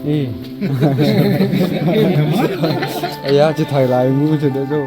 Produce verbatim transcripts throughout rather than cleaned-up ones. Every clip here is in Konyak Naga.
Eh. Ya, ci thai lai mu ci de zo.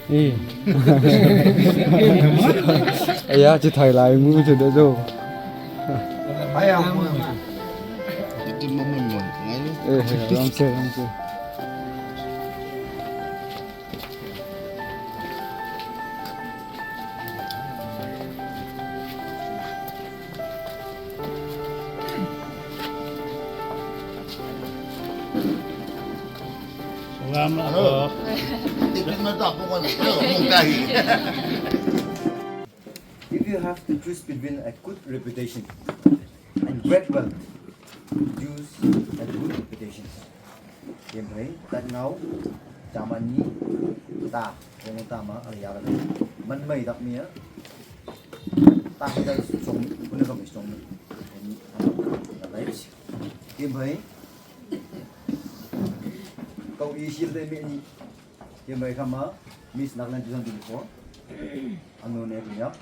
Eh. Ya, ci thai lai mu ci de zo. Eh, lam se, lam se. If you have to choose between a good reputation and great wealth, choose a good reputation. Kem phai, tat ngau, Germany, ta, kong ta ma, ala ya la. Man mai dak mi ya. Ta ta song, kuna kam song. Ni, ala, ala, kem phai. Kau isi de mi ni. Kem phai kama, Miss Nagaland two thousand twenty-four. Anu ne dunia.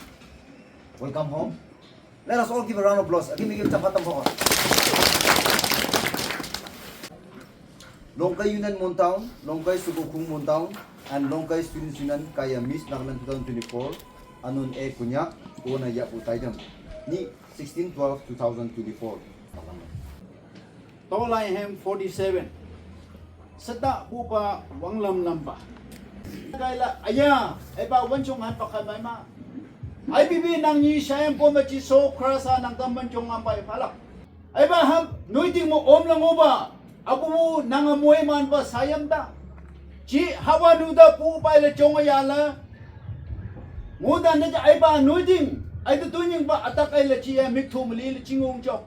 Welcome home. Let us all give a round of applause. Again, we give Chapatam for. Longkai Union Mon Town, Longkai Sukukhung Mon Town, and Longkai Students Union kaya Miss Nagaland two thousand twenty-four, Anun A Kunya, Kuona Yapu Taidam, ni sixteen twelve two thousand twenty-four. Tolai hem forty-seven. Sata bupa wanglam lamba. Kaila aya, eba wanchong han pakai mai ma. I P P nang ni sayang poma ci so krasa nang tam wanchong ampai palak. Eba ham nuiting mo om lang oba. Abu nang amoy man ba sayam da. Ci hawa nuda pu pai la chong aya la. Ngudan da eba nuiting. Ai tu tuning ba atak ai la ci ya mik thum li la chingung chok.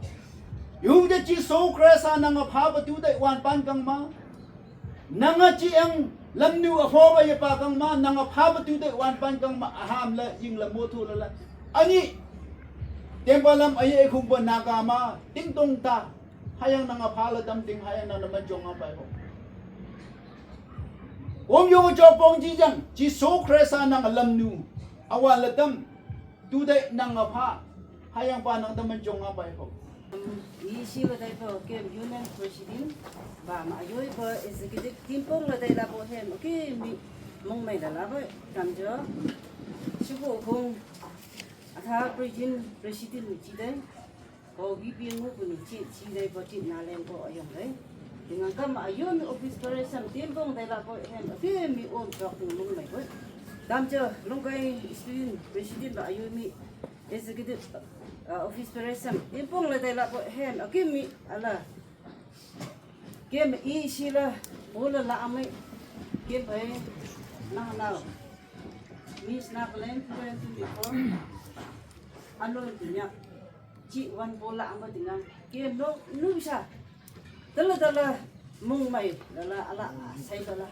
Yung ja ci so krasa nang apha ba tu dai wan pan kang ma. Nang a ci ang lam nu a pho ba ya pa kang ma, nang apha ba tu dai wan pan kang ma, aham la, ying la mo thu la la. Ani, tempa lam a ye khum ba na ka ma, ting tong ta, hayang nang apha la dam ting, hayang nang na man jong a pai ho. Om yo cho pong ji jang, ci so krasa nang a lam nu, a wan la dam, tu dai nang apha, hayang pa nang dam man jong a pai ho. Isi la dai po kem Union President, ba ma ayoi po Executive Team pong la dai la po hem, okay, mi mong mai la la po, kam jo. Sukukhung, atha President, President ni ci dai, ko V P ngu ku ni ci, ci dai po ci na leng po ayong dai. Dengan kam ayoi mi office person team pong dai la po hem, okay, mi om chok ni mong mai po. Tamjo Longkai student president ba ayu mi executive, uh, office president. Impong la dai la bo hem akim mi ala. Kem i sila bola la amai. Kem bai na na. Miss Nagaland twenty twenty-four. Alo dunya. Chi wan bola ama dinga. Kem no nu bisa. Tala tala mong mai lala ala sai lala.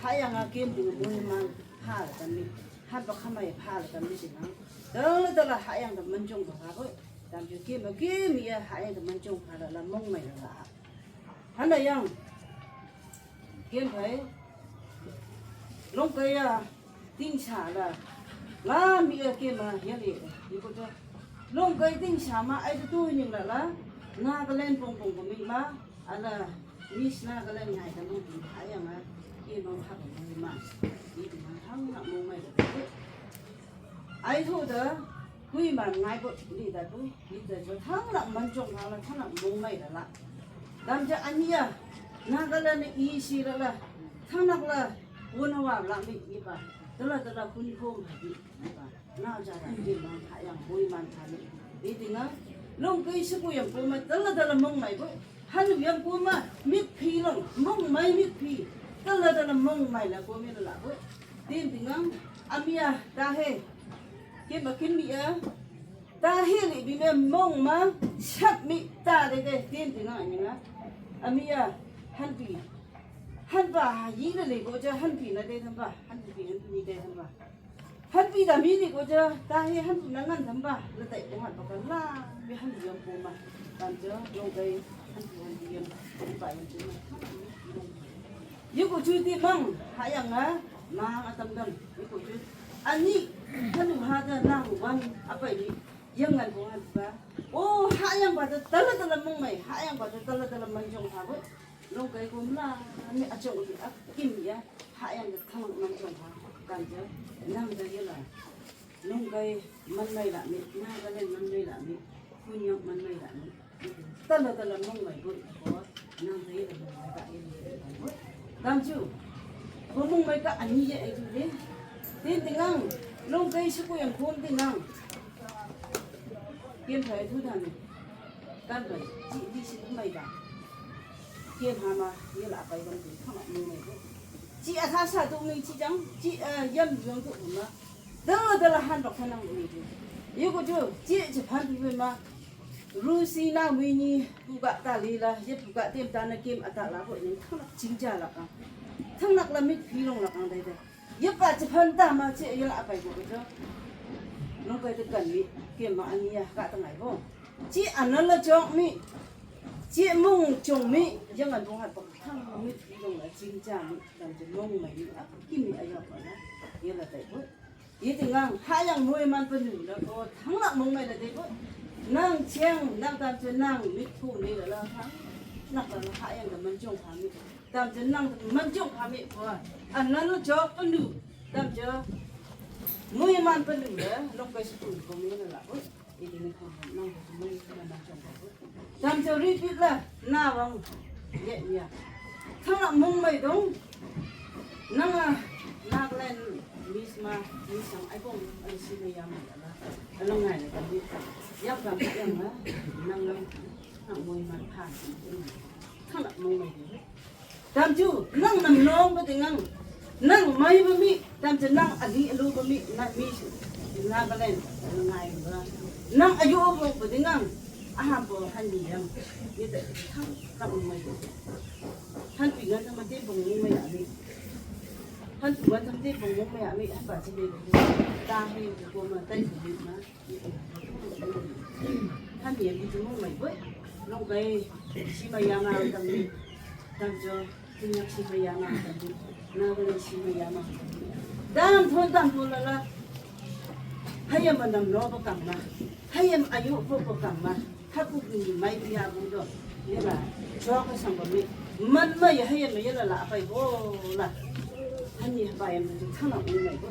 Hayang a kem dinga mong man ha la kami. Han ba khamai ha la kami dinga. Tala tala hayang da manjong ba ha ko. Tamjo kem kem ya hayang da manjong ha lala mong mai lala. Hana yang. Kem bai. Longkai ya. Ting sa la. La mi a kem a ya le. Ni ko ta. Longkai ting sa ma ai tu ning lala. Nagaland pong pong ko mi ma. Ala Miss Nagaland ngai ta mong ting hayang a. Kem a ha ko mi ma. Ni tu ma hang na mong mai ta. Ai thu da. Hui man ngai bo ni da tu. Ni da jo thang la manjong la la thang la mong mai la la. Tamjo ania. Nagaland ni i si la la. Thang nak la. Won wa la mi ni ba. Tala tala hun khom ha di. Ni ba. Na ja la ni man hayang boi man tha ni. Ni dinga. Longkai sukuyang ko ma tala tala mong mai bo. Han yang ko ma mit phi long mong mai mit phi. Tala tala mong mai la ko mi la bo. Tin dinga. Amia ta he. Kem ba kem mi a. Ta hi li bi me mong ma sap mi ta de de tin ti nga ni nga. Ami ya han pi. Han ba ha yi le le ko ja han pi na de tham ba. Han pi han pi ni de tham ba. Han pi da mi ni ko ja ta hi han pi na ngan tham ba. La tai ko han ba ka la. Bi han pi yam ko ma. Tan ja long dai han pi han pi yam. Ba yam ko ma. Yu ko chu ti mang ha yang a. Mang a tam dam. Yu ko chu. Ani. Hanu ha da nang wan a pai ni. Yang ngan ko han ba. O ha yang ba da tala tala mong mai. Ha yang ba da tala tala man jong ha bo. Long kai ko mla. Mi a jong ki a kim ya. Ha yang da thang man jong ha. Kan ja. Nang da ya la. Long kai man mai la mi. Na da len man mai la mi. Kun yang man mai la mi. Tala tala mong mai bo ko. Nang dai la mong mai ka i ni. Kam chu. Ko mong mai ka ani ye ai tu de. Tin tingang. Long kai sukuyang khom tingang. Kem thai thu dan. Kan ba. Chi di si mai da. Kem ha ma ye la pai ban tu kha ma mong mai bo. Chi a tha sa tu mi chi jang. Chi a yam yong tu ma. Dala dala han bak thanang ni. Yu ko ju, chi chi phan pi ma. Ru si na mi ni pu ga ta li la, ye pu ga tem ta na kem ata la ho ni thang nak ching ja la ka. Thang nak la mit phi long la ka dai dai. Ye pa chi phan ta ma chi ye la pai ko ko jo. Nong kai te kan mi kem ma ani ya ka ta ngai ho. Chi an la jong mi. Chi mung jong mi yang an bong hat bak thang mit phi long la ching ja mi. Dan je mong mai ni a kim mi a ya pa na. Ye la dai ho. Yi ti ngang, ha yang mui man pa nu la ko, thang lak mong mai la dei bo. Nang chiang, nang tam chen nang, mit phu ni la la thang. Nak la ha yang da man jong pha mi. Tam chen nang man jong pha mi ko. An nan lo jok pa nu. Tam chen mui man pa nu la, long kai sukun ko mi la la bo. Yi ti ni ko nang ko mui man jong pha bo. Tam cho repeat la, na wang. Ye, ye. Thang la mong mai dong. Nang a, Nagaland, Miss ma, Miss ang ai bong, ai si mai ya mai la. Along ngai la kan di. Yang kan yang la, nang lang. Nang mong mai pha. Thang la mong mai dong. Tam chu, nang nam long ba ding ang. Nang mai ba mi, tam chu nang ali alu ba mi, na mi su. Nagaland, ngai ba. Nang ayu ba ba ding ang. Aham bo han ni yang. Ni ta thang la mong mai. Han pi ngan tham te bong mong mai a mi. Han pi ngan tham te bong mong mai a mi, han ba chi de. Ta he ko ma tai su ni ma. Han ni bi chu mong mai boi. Long kai si ma ya ma tam ni. Tam cho. Kun yak si ma ya ma tam ni. Na ba si ma ya ma tam ni. Dam thon dam thon la la. Hayam ba nam no ba kam ma. Hayam ayu bo ba kam ma. Haku ki mai pia bu do. Ye la. Cho ka sang ba mi. Man mai hayam ye la la pai bo la. Han ni ba yam tu thana u mai bo.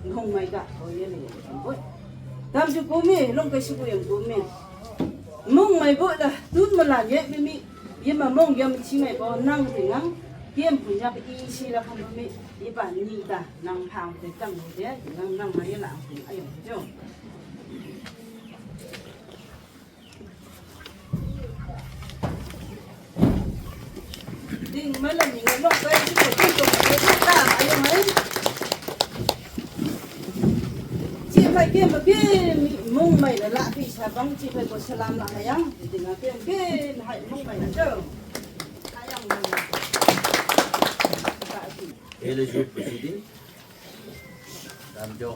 Nong mai ga ko ye le bo. Tam ju ko mi long kai su ko yam ko mi. Mong mai bo la. Tun ma la ye mi mi. Ye ma mong yam chi mai bo nang ti ngang. Yam pu yak i si la kan mi. Iba ni da nang phang te tang de nang nang ma ye la ang pung ayong jo. Ding ma la ni ngan nok bai ji ko ji ko ko ta ma yong ai. Ji phai ke ma ke mung mai la la pi sa bang ji phai ko salam la ha yang. Ding a ke ke hai mung mai la jo. Ha yang mung mai. L S U President, Dam Jo,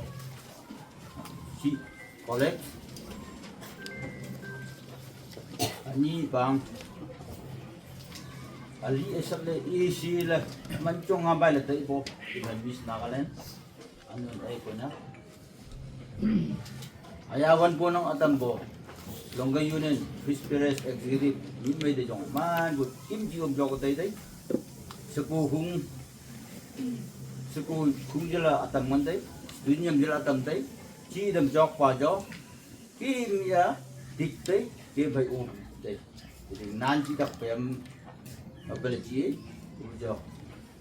Chi College, ani bang, ali esap le isi le, man chong nga bai le tai bo, iban Miss Nagaland, anun ai ko na. Aya wan ponang atam bo, Longkai Union, Fish Parish Executive, ni mai de jong, man bo, kim ji om jok tai tai, seku hung, School khung jela atam ngan dei, student yam jela atam dei, chi dam jok pa jok, ki mia dik dei, ki bai um dei. Jadi nan chi dak pem, abel chi, um jok.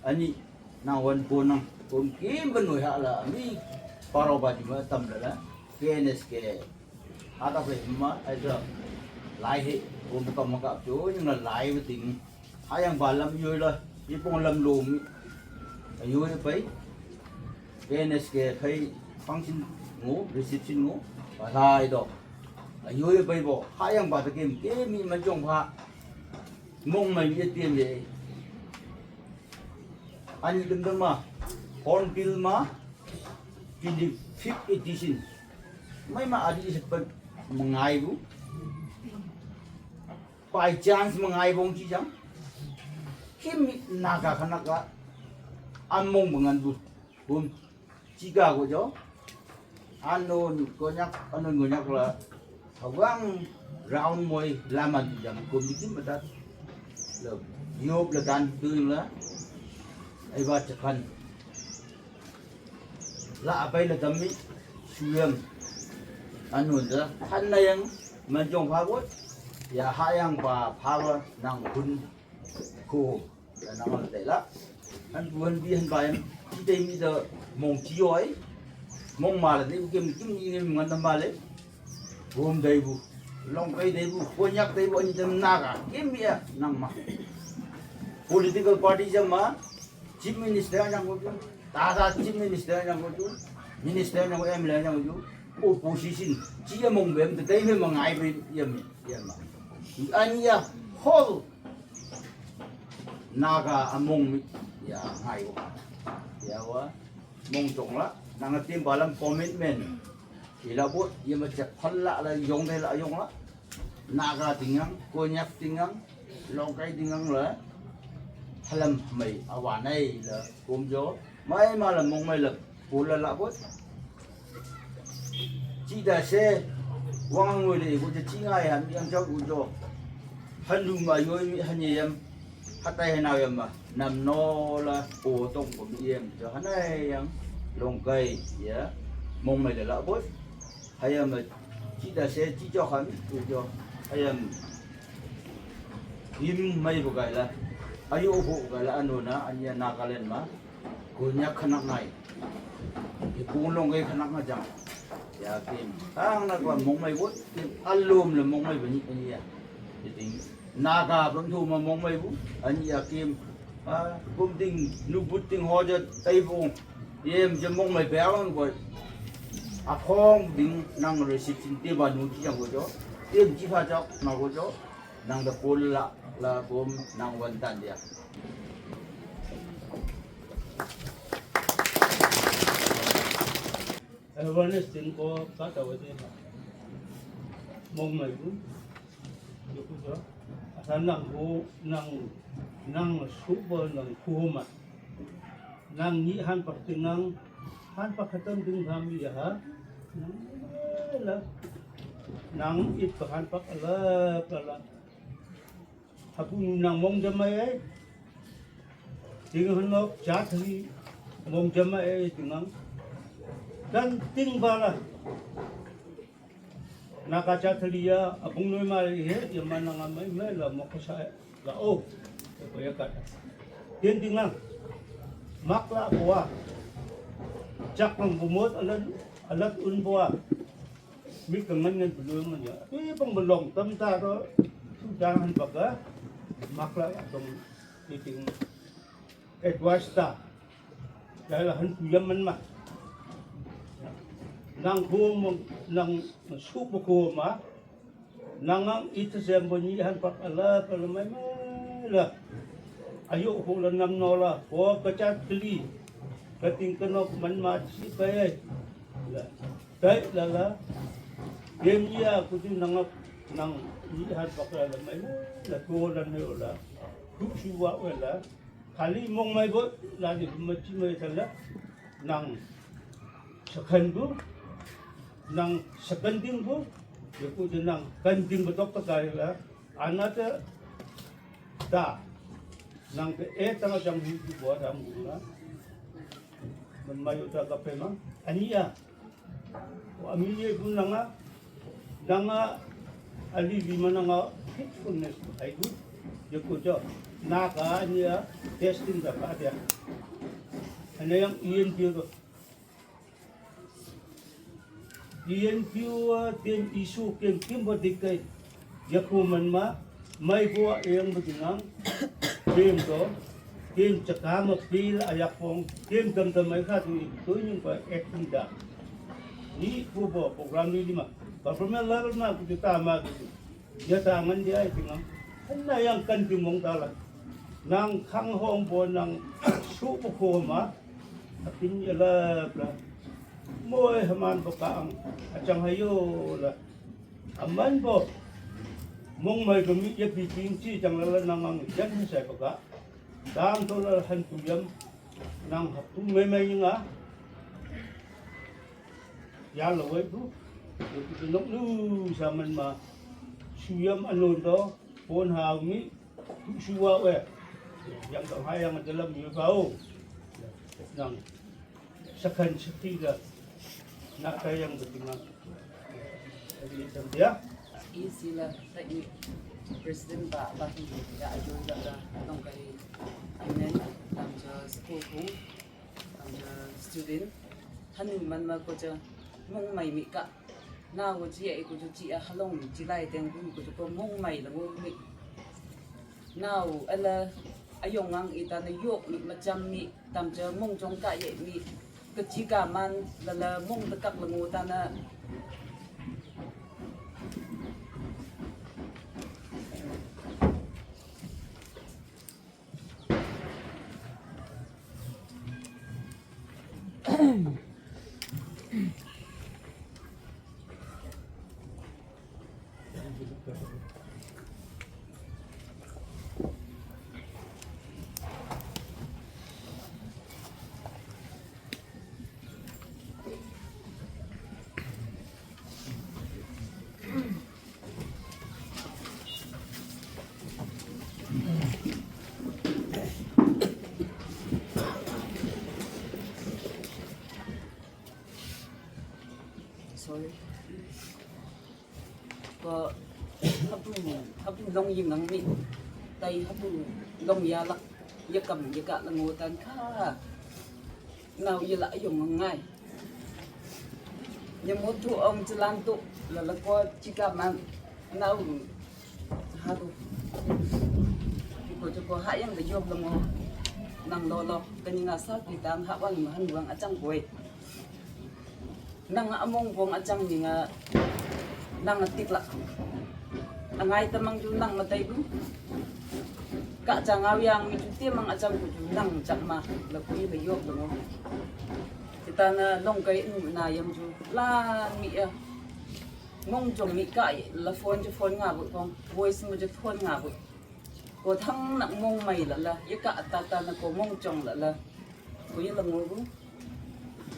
Ani nang wan bo nang, um ki benoi ha la, mi paro ba juma tam la la, K N S K. Hata ple ma ai jo lai he, um ka ma ka jo, yung la lai beting. Hayang ba lam yoi la, ipong lam lom. Ayoi pai. K N S K pai function ngo, reception ngo. Ba lai do. Ayoi pai bo. Hayang ba ta kem, kem mi ma jong pha. Mong mai ye tiem ye. Ani dum dum ma. Hornbill ma. Twenty-fifth edition. Mai ma adi sepat mengai bu. By chance mengai bong chi jang. Kim Naga khanak ka among bengan bu. Bum. Chiga ko jo. Anon Konyak, anon Konyak la. Hawang round moi laman jam kum di kim matat. La yop la dan tuing la. Ai ba chakan. La abai la dammi suyam. Anun da han na yang man jong pha bot. Ya ha yang ba pha ba nang hun ko. Ya nang on te la. Han bu han bi han ba yang. Ki te mi da mong chi yoi. Mong ma la ni kim kim ni ngan na ma le. Bum dai bu. Longkai dai bu. Konyak dai bu ani dam Naga. Kim ya nang ma. Political party jam ma. Chief Minister yang ko ju, tata Chief Minister yang ko ju, Minister yang ko, M L A yang ko ju, opposition, chi among bem te dei me mangai be yam yam. Ani ya whole Naga among mi ya ngai ko. Ya wa mong tong la, nang atim balam commitment. Ila bot ya ma chak phal la la yong de la yong la. Naga tingang, Konyak tingang, Longkai tingang la, halam mai awanai la, kum jo, mai ma la mong mai la, pula la bot. Chi da se, wang ngoi le, ko chi ngai ham, yang jo, ko jo. Handu ma yoi mi han yem, hatai hanau yem ma, nam no la, ko tong ko mi yem, jo hanai yang, Longkai, ya, mong mai la la bot. Hayam chi da se chi jo khan, chi jo. Hayam im mai bu gai la. Ayu bu gai la anuna anya Nagaland ma. Konyak khanak ngai. Ipung Longkai khanak nga jang. Ya kim. Ang na kwa mong mai bu. Kim alum le mong mai bu ni ya. Iting. Naga bam thu ma mong mai bu. Ani ya kim. A, kum ting, nu but ting ho ja tai bu. Yem ja mong mai ba ang ko. A phong ding nang reception te ba nu chi jang ko jo. Yem chi pha jok na ko jo. Nang da pol la, la kum nang wan tan dia. Awareness tin ko ka ta wa de ba. Mong mai bu. Yo ku jo. Asa nang bu, nang, nang su bo nang ku ma. Nang ni han pak ting nang, han pak khatam ting tham ya ha. Nang la. Nang it pak han pak la, la, la. Hapu nang mong jam ai ai. Ting han nok chat hi mong jam ai ai ting nang. Dan ting ba la. Naka chat li ya, abung noi ma he, ya ma nang amai mai la mok sa la o. Ko ya kat. Tien ting nang. Mak la bua. Chak nang bumot alat, alat un bua. Mik ka ngan ngan bulu man ya. Ui pang belong tam ta to. Tu dang han baka. Mak la tong meeting. Advice ta. Dai la han tu yam man ma. Nang ko mo, nang su ko ma. Nang ang ita sem bo ni han pak ala pala mai mai la. Ayo ho la nam no la. Ko ka chat kli. Ka ting ka nok man ma chi pa ai. La. Dai la la. Yem ya ku tu nang ap nang ni han pak ala mai mai la. Ko la ne la. Ku su wa wa la. Kali mong mai bo la ni ma chi mai ta la. Nang sakhan bu. Nang sakhan ding bu. Ya ku je nang kan ding betok ta kai la. Another da. Nang ke eh tang jang hu ju bua dam hu na. Man mai uta ka pe ma. Ani ya. Wa mi ye gu nanga. Nanga ali li ma nanga. Faithfulness ai gu. Ye ku jo. Na ka ani ya. Testing da ka dia. Ana yang ien pio do. Ien piu a tem isu kem kim ba dik kai. Ya ku man ma mai bua eng ba dingang. Tem to. Tem chaka ma pil a yak pong. Tem tam tam mai kha tu tu nyung ba ek kum da. Ni ku bo program ni lima. Ba program la ma ku ta ma ku. Ya ta ngan dia ai tingam. Hana yang kan ti mong ta la. Nang khang hong bo nang su bu ko ma. Atin ya la la. Moi haman bo ka ang. Achang hayo la. Aman bo. Mong mai ko mi ya pi ting chi chang la la nang ang yan sai bo ka. Dang to la han tu yam. Nang hap tu mai mai nga. Ya la wai bu. Yo ki nok lu sa man ma. Su yam anon to. Pon ha mi. Tu su wa we. Yang to ha yang dalam yo ka o. Nang. Sakhan sakhi ga. Na ka yang betinga. Jadi tam dia. Isi la sa i President ba ba hi ya ajo la la nong kai. Amen. Tam jo school ku. Student, hanu man ma ko cha mong mai mi ka. Na wo chi ai ko chu chi a halong chi lai teng bu ko chu ko mong mai la ngo mi. Nau ala ayong ang ita na yok mi ma cham mi tam cha mong chong ka ye mi. Ka chi ka man la la mong ta kak la ngo ta na. Sorry. Ko habu habu long ying ang mi. Tai habu long ya lak ya kam ya ka lang wo tan ka. Nau ya la ayong ngai. Nya mo thu ong chi lan tu la la ko chi ka man nau ha tu. Ko chu ko ha yang da yop la mo. Nang lo lo ka ni nga sa ki tang ha wang ma han wang a chang koi. Nang a mong bong a chang ni nga nang a tik la. A ngai ta mang ju nang ma tai bu. Ka chang au yang mi ju te mang a chang ku ju nang chang ma la ku ni la yop la mo. Ti ta na long kai nu na yam ju la mi a. Mong chong mi ka la phone ju phone nga bu kong. Voice mo ju phone nga bu. Ko thang nak mong mai la la. Ye ka ta ta na ko mong chong la la. Ko ye la mo bu.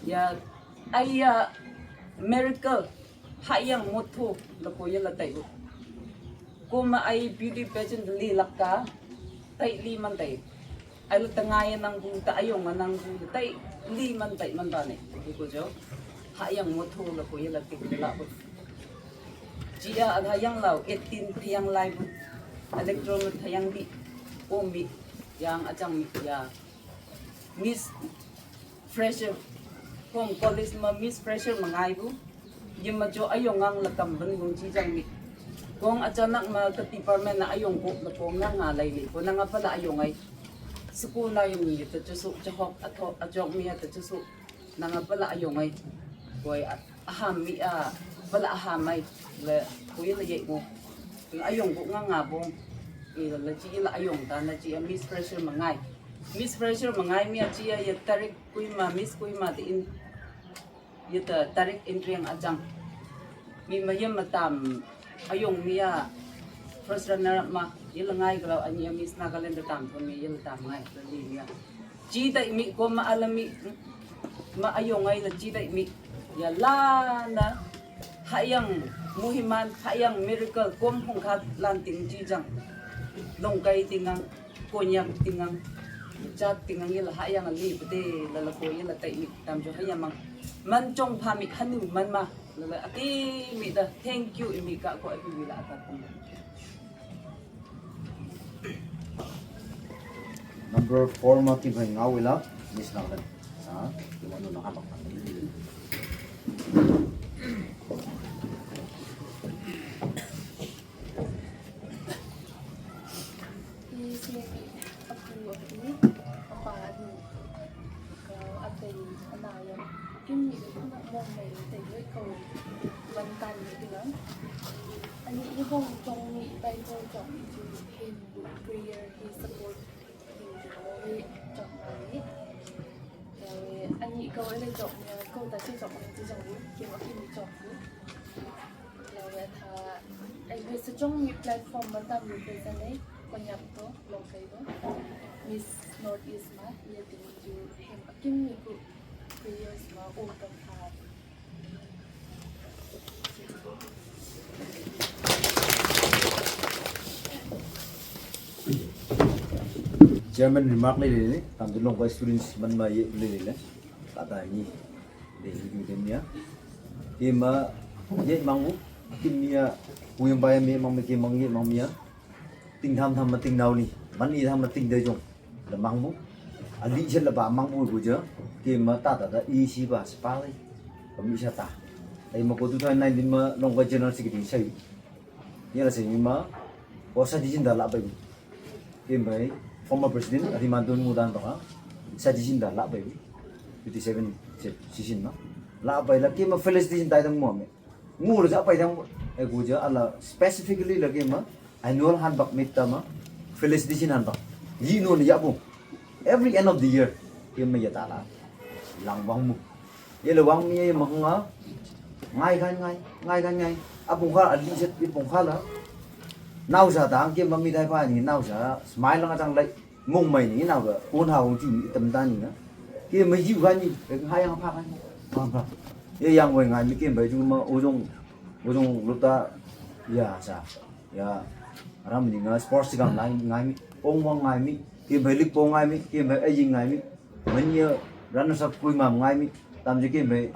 Ya ai ya miracle. Ha yang mo tho la ko ye la tai bu. Ko ma ai beauty pageant li lak ka. Tai li man tai. Ai la ta ngai nang bu ta ayong nang bu tai li man tai man ba ne. Ko jo. Ha yang mo tho la ko ye la tik la bu. Chi ya a ha yang lau eighteen thi yang lai bu. Electro ma thi yang bi. Om bi. Yang a chang mi ya. Miss Fresher, kong college ma Miss Fresher ma ngai bu. Yim ma jo ayong ngang la kam ban gung chi jang mi. Kong achanak ma ka department na ayong ko la kong nang nga lai ni. Ko nang apa la ayong ai. School na yung ni ta chusu chahok athok ajok mi ta chusu. Nang apa la ayong ai. Koi aham mi a, apa la aham ai. La koi la ye ko. Ayong ko ngang nga bong. Ila la chi la ayong ta na chi a Miss Fresher ma ngai. Miss Fresher ma ngai mi a chi a ya tarik kui ma, Miss kui ma te in. Yata tarik in riang ajang. Mi ma yam ma tam ayong mi a first runner up ma yala ngai kalau ani a Miss Nagaland tam thon mi yala tam ngai kali mi a. Chi dai mi ko ma ala mi ma ayong ngai la chi dai mi. Ya la na hayang muhiman hayang miracle kom hong khat lan ting chi jang. Long kai ting ang. Konyak tingang, jat tingang yala hayang ali pete lala ko yala tai mi tam jo hayamang. Man chong pha mi hanu man ma lala ati mi da thank you imi ka ko api wila ata pung. Number four ma ki bhai ngau ila Miss Nagaland. Sa ki manu na habak. Isi a pu a pu a pa a nu ka a tei a na yam kim mi na mong mai tei loi ko van tan ni ki lang. Ani i hong chong ni i bai ko chong ni ju hin bu prayer hi support hin ju mo hi chong ni. Ani ko le chong ni ko ta si chong ni ju chong ni kim a kim ni chong ni. Lawe tha, ai bai sa chong mi platform ma tam mi bai sa nei, Konyak to, Longkai to, Miss Northeast ma, ye ting ju hem akim mi ku, prayers ma, um tam tha. Chairman remark le le, tam de Longkai students man ma ye le le, ta ta ni. Dei hi dei mia. Kima ye mang bu. Kim mia. Kuyang bai mia mang mia kim mang ye mang mia. Ting tham tham ma ting nau ni. Man ni tham ma ting dei jong. La mang bu. Ali chen la ba mang bu bu je. Kima ta ta ta i si ba spa le. Kami sa ta. Ai ma ko two thousand nineteen ma Longkai general secretary sai. Yala se mi ma, o sa di jin da la bai. Kim bai, former president, adi man tun mu dan baka, sa di jin da la bai. Fifty seven se, si jin ma. La bai la kim ma felicitation dai dang mo me. Ngu la ja bai dang, e gu ja ala specifically la kim ma, annual han bak mit ta ma, felicitation han bak. Yi no ni ya bu. Every end of the year, kim ma ya ta la. Lang bang mu. Ye le wang mi ye ma nga. Ngai kan ngai, ngai kan ngai. A pung kha a li set i pung kha la. Nau sa ta ke ma mi dai pa ni nau sa. Smile la tang lai. Mong mai ni nau ga. Kon ha wong ju mi tam ta ni na. Ke ma ju kan ni. Ke ha yang pha kan. Pha pha. Ye yang wei ngai mi ke bai ju ma o jong. O jong lu ta. Ya sa. Ya. Ram ni nga sports gam ngai ngai mi. Pong wang ngai mi. Ke bai lik pong ngai mi. Ke bai ai jing ngai mi. Manya runners up kui mam ngai mi tam je ke me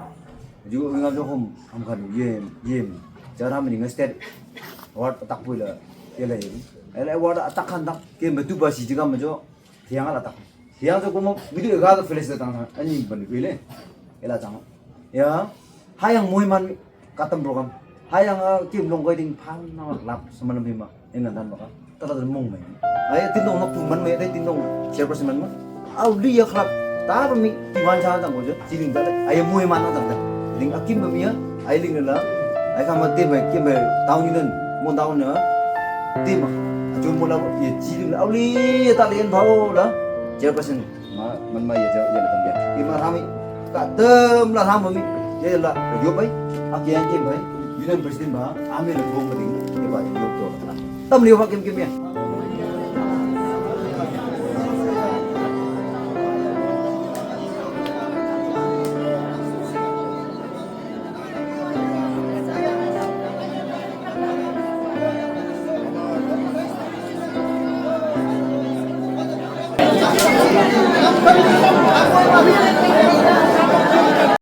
ju ngam jo khum am khan ye ye chara mi ngai state award tak pui la ye la ye ye la award tak khan tak ke me tu ba si jigam jo thiang la tak thiang jo kuma mi du ga ga felish da tang ani ban bi le ye la chang ya hayang moi man mi katam program hayang kim long goi ding phan na lap sama nam hima. Engan dan baka. Tata dan mong mai. Ai tin dong nok tu man mai dai tin dong chairperson man ma. Au li ya khlap. Ta ba mi ti wan cha dang ko je. Ti ling da le. Ai mui man dang da. Ling akim ba mi ya. Ai ling la. Ai ka ma te mai kim ba town union. Mon town na. Ti ma. Jun mo la ye ti ling la. Au li ya ta le en ba la. Chairperson. Ma man ma ye ja ye la tam ya. Ye ma rami. Ka tem la ram mi. Ye la yo bai. A ke yang ke bai. Union president ba. Ame la gong ma ding. Ye ba yo to la. Tam liu ba kim kim ya.